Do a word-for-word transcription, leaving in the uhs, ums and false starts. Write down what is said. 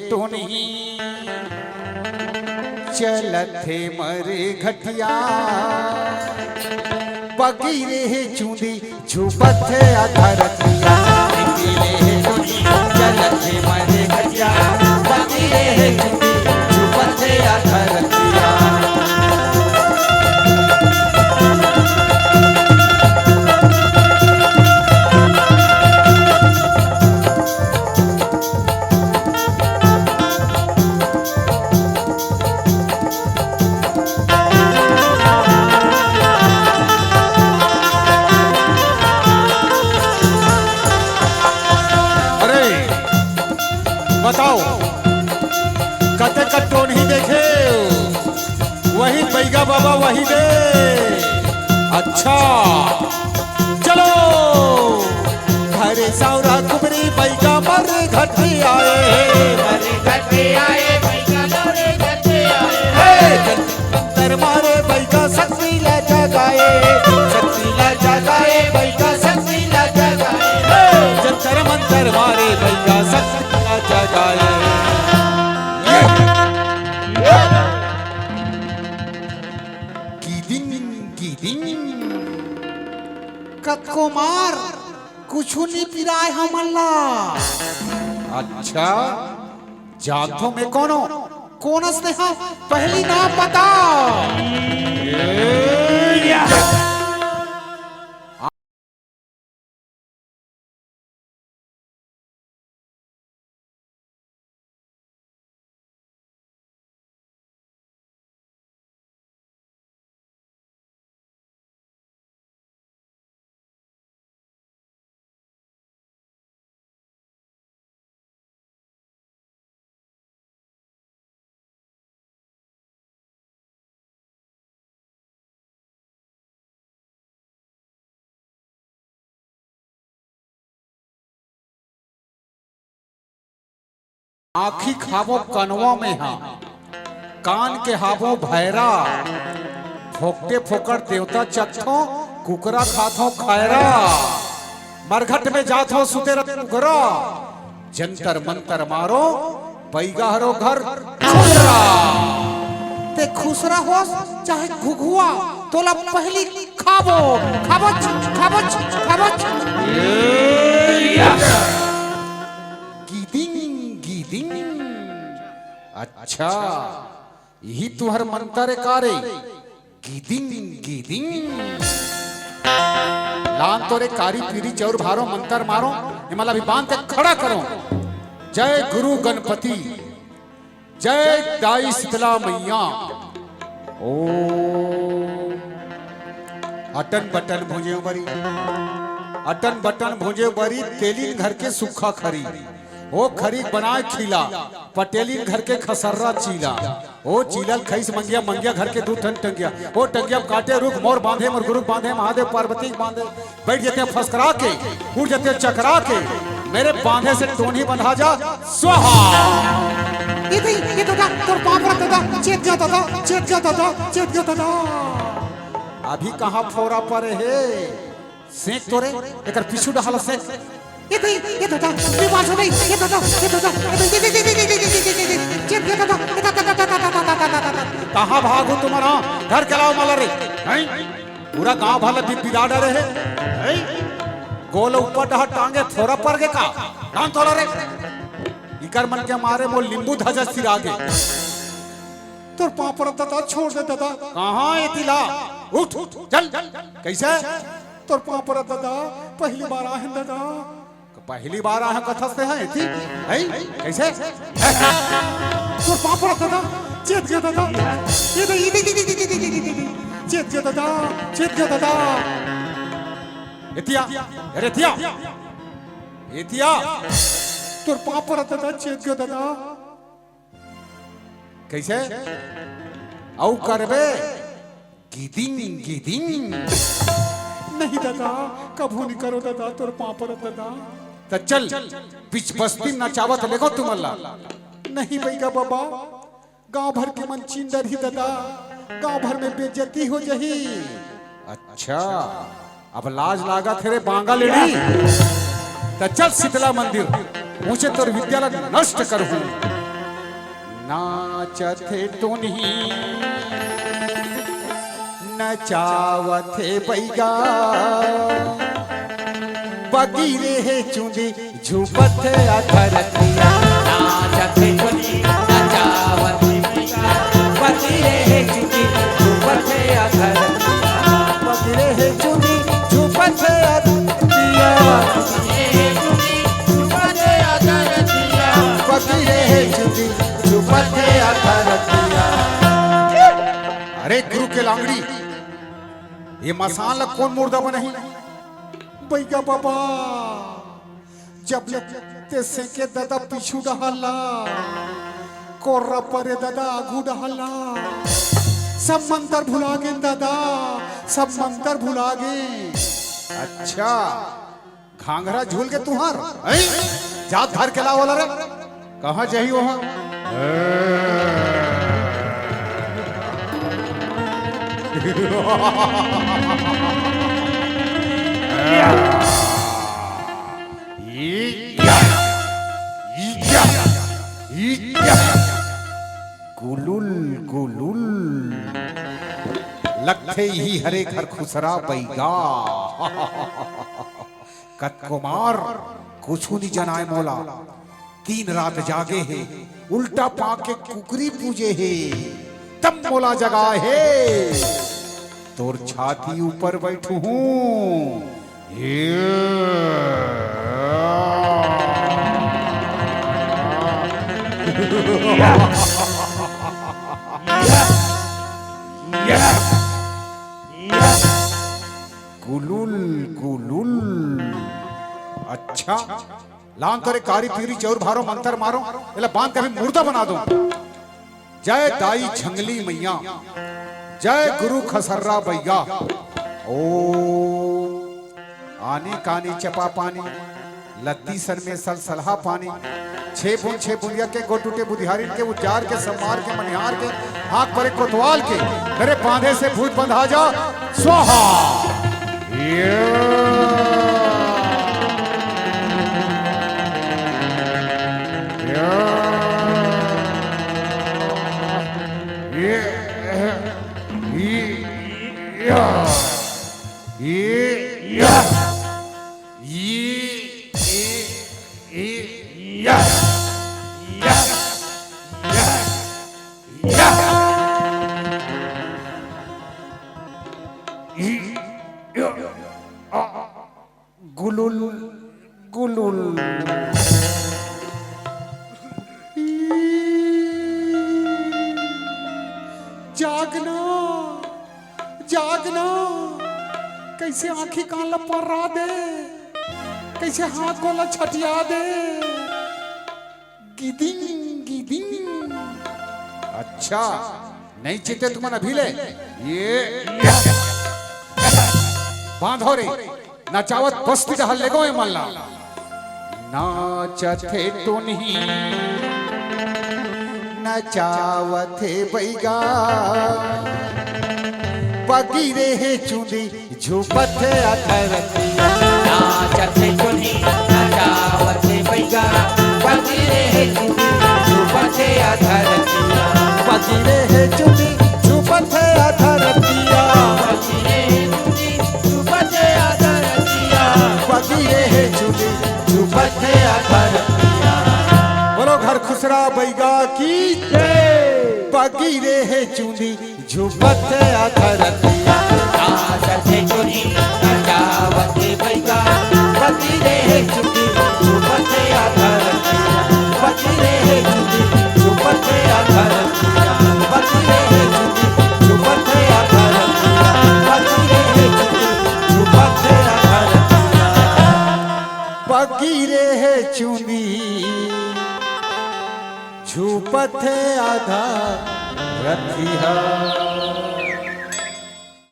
टोनही चलत हे मरे घटिया, बगी रे हे चूंदी छुपत हे आ धरतिया। बगी रे हे टोनही चलत हे मरे घटिया, बगी रे हे चूंदी छुपत हे आ धरतिया। अरे, बताओ, कते कन टोनही देखे? वही बइगा बाबा, वही दे। अच्छा, चलो। घरे सौरा कुबरी बइगा मर घट आए। मर घट आए, बइगा मर घट आए। हे, जंतर मारे बइगा शक्ति ला जगाए। शक्ति ला जगाए, बइगा शक्ति ला जगाए। हे, जंतर मंतर मारे बइगा शक्ति ला जगाए। ये, ये। गिदिंग, गिदिंग। कतको मार, कुछु नी पिराय हमन ला। अच्छा, जानथों मैं कोनो। कोन अस तेहा, पहली नाम बता। ए, या। आँखी खाबो कनवा में हा, कान के हाबो भैरा, फोकटे फोकट देवता चखथो, कुकरा खाथो खैरा, मरघट में जाथो सुते रत कुकरा, जंतर मंतर मारो, बइगा हरो घर खुसरा। ते खुसरा होस चाहे घुघुआ, तोला पहली खाबो, खाबच, खाबच, खाबच। ए, या। गिदिंग, गिदिंग। अच्छा, इही तुहर मंतर ए का रे? गिदिंग, गिदिंग। लान तोरे कारी पीरी चौर भारो मंतर मारो, एमन ला भी बांध के खड़ा करो। जय गुरु गणपति, जय दाई शीतला मैया। ओ अटन बटन भुजे बरी, अटन बटन भुजे बरी, तेलिन घर के सुक्खा खरी। ओ खरी बनाए खीला, पटेलिन घर के खसर्रा चीला। ओ चीला ल खइस मंगिया, मंगिया घर के दू ठन टंगिया। ओ टंगिया काटे रुख, मोर बांधे मोर गुरु बांधे, महादेव पार्वती के बांधे। बइठ जथे फसकरा के, उठ जथे चकरा के, मेरे बांधे से टोनही बंधा जा, स्वाहा। ए दई, ए ददा, तोर पाँव परत ददा, चेत जा ददा, चेत जा ददा, चेत जा ददा। अभी कहाँ फोरा परे हे? सेंक तो रे, एकर पीछू डहाल सेंक। ए दई, ए ददा, ए बाजू नहीं, ए ददा, ए ददा, ए दई, ए दई, ए दई, ए दई, ए दई, ए दई, ए दई, ए ददा, ए ददा, ए ददा, ए ददा। कहाँ भागू तुम्हर? घर के लाओ माला रे। नहीं, पूरा गांव भर ला बिदबिदा डरे हे। नहीं, गोल ऊपर डहा टांगे थोरा पर गे का? टांग थोरा रे। इकर मन के मारे मोर लिंबू धजा सिरा गे। तोर पाँव परत ददा, छोड़ दे ददा। कहाँ ए तिला? उठ, चल। कैसे? तोर पाँव परत ददा, पहली बार आहे ददा। पहली बार आहे कथस ते हे, एती? है? कैसे? तोर पाँव परत ददा, चेत गे ददा। ए दे, ए दे, ए दे, ए दे, ए दे, ए दे, ए दे, ए दे, ए दे। चेत गे ददा, चेत गे ददा। एतिया, अरे एतिया। एतिया। तोर पाँव परत ददा, चेत गे ददा। कैसे? अउ करबे? गिदिंग, गिदिंग। नहीं ददा, कभू नहीं करो ददा, तोर पाँव परत ददा। त चल, बीच बस्ती नचावत लेगो तुमन ला। नहीं बइगा बाबा, गांव भर के मन चिन डरही ददा, गांव भर में बेइज्जती हो जही। अच्छा, अब लाज लागत हे रे बांगा लेड़ी। त चल शीतला मंदिर, मुझे तोर विद्या ला नष्ट करहूं। नाचत हे टुनही, नचावत हे बइगा, बगी रे हे चुंदी, झूपत हे अधरतिया। नाचत हे टुनही, नचावत हे बइगा, बगी रे हे चुंदी, झूपत हे अधरतिया। बगी रे हे चुंदी, झूपत हे अधरतिया। बगी रे हे चुंदी, झूपत हे अधरतिया। बगी रे हे चुंदी, झूपत हे अधरतिया। अरे गुरु के लांगड़ी, ये मसान ला कोन मुर्दा बनाही? बइगा बाबा, जब ले ते सेके ददा पीछू डहर ला, कोर्रा परे ददा आगू डहर ला, सब मंतर भुला गेन ददा, सब मंतर भुला गेन। अच्छा, घांघरा झूल के तुंहर, हैं? जात धर के लाव ओला रे। कहाँ जाही ओहा? गुलुल, गुलुल। लगथे इही हरे खरखुसरा बइगा। कतको मार, कुछु नि जनाय मोला। दिन रात जागे हे, उल्टा पाँव के कुकरी पूजे हे, तब मोला जगाए हे। तोर छाती ऊपर बइठहूँ। ये। गुलुल, गुलुल। अच्छा, लान तोरे कारी पीरी चौर भारो मंतर मारो, एला बांध के अभी मुर्दा बना दो। जय दाई झंगली मैया, जय गुरु खसर्रा बइगा। ओम आनी कानी चपा पानी, लत्ती सन में सलसलहा पानी, छे बूंद छे बुंदिया के, गो टूटे बुधियारिन के, उजार के, सम्मार के, मनिहार के, आंख परे कोतवाल के, मेरे बांधे से भूत बंधा जा, स्वाहा। ये, ये, ये, ये, ये, ये, ये, ये, ये, या, या, या, या। ई, या, आ, गुलुल, गुलुल। जागना, जागना, कइसे आँखी कान ला पर्रा दे, कइसे हाथ गोड़ ला छटिया दे। गिदिंग, गिदिंग। अच्छा, नइ चेते तुमन अभी ले। ये बांधो रे, नचावत बस्ती डहर लेगो ए मन ला। नाचत हे टुनही, नचावत हे बइगा, बगी रे हे चुंदी, झूपत हे अधरतिया। नाचत हे टुनही, नचावत हे बइगा, बगी रे हे चुंदी, झूपत हे अधरतिया। बगी रे हे चुंदी, झूपत हे अधरतिया। बगी रे हे चुंदी, झूपत हे अधरतिया। बगी रे हे चुंदी, झूपत हे अधरतिया। बोलो खरखुसरा बइगा की जय। बगी रे हे चुंदी, झूपत हे अधरतिया। नाचत हे टुनही, नचावत हे बइगा, बगी रे हे चुंदी, झूपत हे अधरतिया। बगी रे हे चुंदी, झूपत हे अधरतिया। बगी रे हे चुंदी, झूपत हे अधरतिया। बगी रे हे चुंदी, झूपत हे अधरतिया। बगी रे हे चुंदी, झूपत हे अधरतिया।